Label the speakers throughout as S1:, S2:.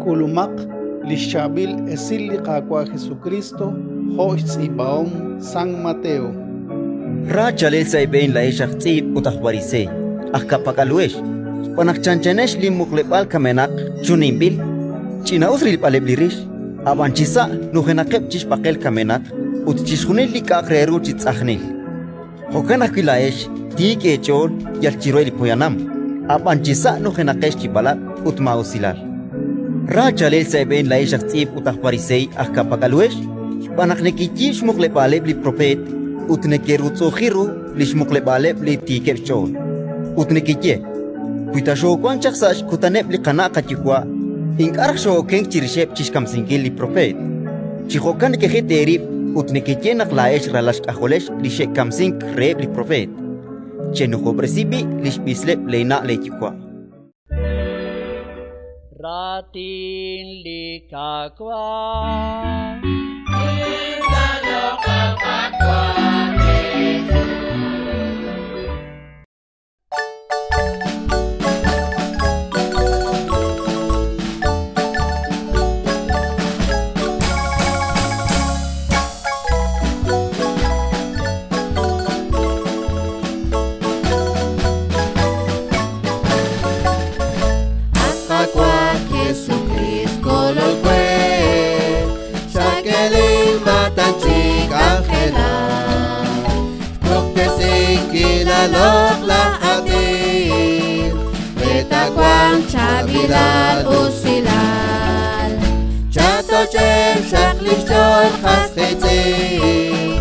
S1: K'ulumaq li xchaab'il esil li Qaawa' Jesukriist jo' xtz'iib'ahom San Mateo.
S2: Ra chaalel sa' eeb'een laa'ex aj tz'iib' ut aj pariseey, aj ka'pak'al-uhex, xb'aan naq chanchanex li muqleb'aal kamenaq chuninb'il, ch'ina'us rilb'aleb' li rix, ab'an chisa' nujenaqeb' chi xb'aqel kamenaq ut chixjunil li k'a'aq re ru chi tz'ajnil. Jo'kan ajwi' laa'ex tiik eech'ool yal chiruheb' li poyanam, ab'an chisa' nujenaqex chi b'alaq' ut maa'usilal. Ra chaalel sa' eeb'een laa'ex aj tz'iib' ut aj pariseey aj ka'pak'al-uhex, xb'aan naq nekeyiib' xmuqleb'aaleb' li propeet ut nekerutz'u'uji ru li xmuqleb'aaleb' li tiikeb' xch'ool. Ut nekeye: Wi ta xoowank chaq sa' xkutaneb' li qana' qayuwa', ink'a' raj xoo'okenk chirixeb' chi xkamsinkil li propeet. Chi jo'kan nekejit eerib' ut nekeye naq laa'ex ralal xk'ajolex li xe'kamsink reheb' li propeet. Chenujob'resi b'i' li xb'isleb' leena' leeyuwa'.
S3: Raatin li Qaawa'.
S4: At Qaawa' Jesukriist Kolol we, xak'e linmaatan chi k'anjelak, xpuktesinkil laaloq'laj aatin, re taawanq chaab'ilal usilal. Chatoch'eb' xaq li xch'ool qas qiitz'in,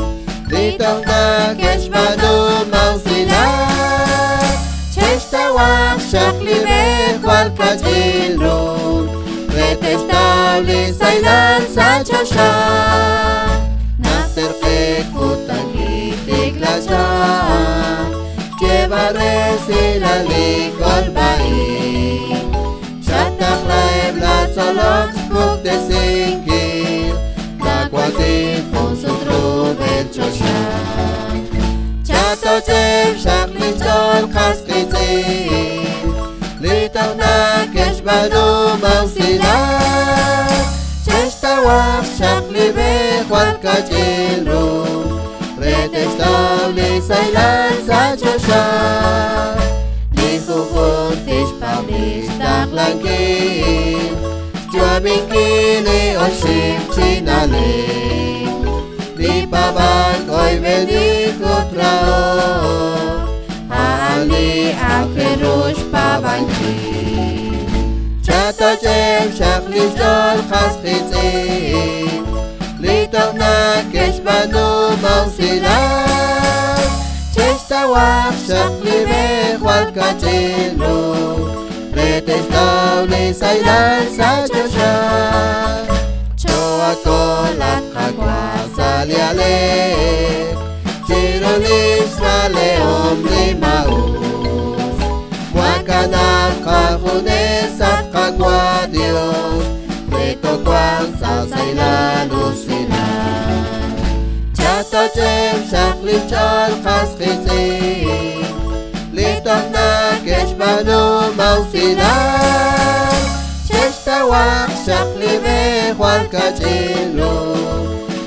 S4: li toj neke'xb'aanu maa'usilal. Che'xtawaq xaq li b'e jwal kach'in ru, re te'xtaw li sahilal sa' choxa. Najter q'e kutan kitikla chaq xyeeb'al resilal li kolb'a-ib'. Xataqlaheb' laatzolom xpuktesinkil laawantil jun sut rub'el choxa. Chatoch'eb' xaq li xch'ool qas qiitz'in, li toj neke'xb'aanu maa'usilal. Che'xtawaq xaq li b'e jwal kach'in ru, re te'xtaw li sahilal sa' choxa. Li junjunq tixpaab' li xtaqlankil, xyu'aminkil li oxib' chi na'leb': li paab'ank, oyb'enink ut rahok, a'an li aajel ru xpaab'ankil. Chatoch'eb' xaq li xch'ool qas qiitz'in, li toj neke'xb'aanu maa'usilal. Che'xtawaq xaq li b'e jwal kach'in ru, re te'xtaw li sahilal sa' choxa. Choohakol, at Qaawa', sa' li aaleek, chiru li xralehom li maa'us. Wakanab' qajunes, at Qaawa' Dios, re toowanq sa' sahilal usilal. Chatoch'eb' xaq li xch'ool qas qiitz'in, li toj neke'xb'aanu maa'usilal. Che'xtawaq xaq li b'e jwal kach'in ru,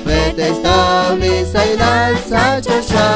S4: re te'xtaw li sahilal sa' choxa.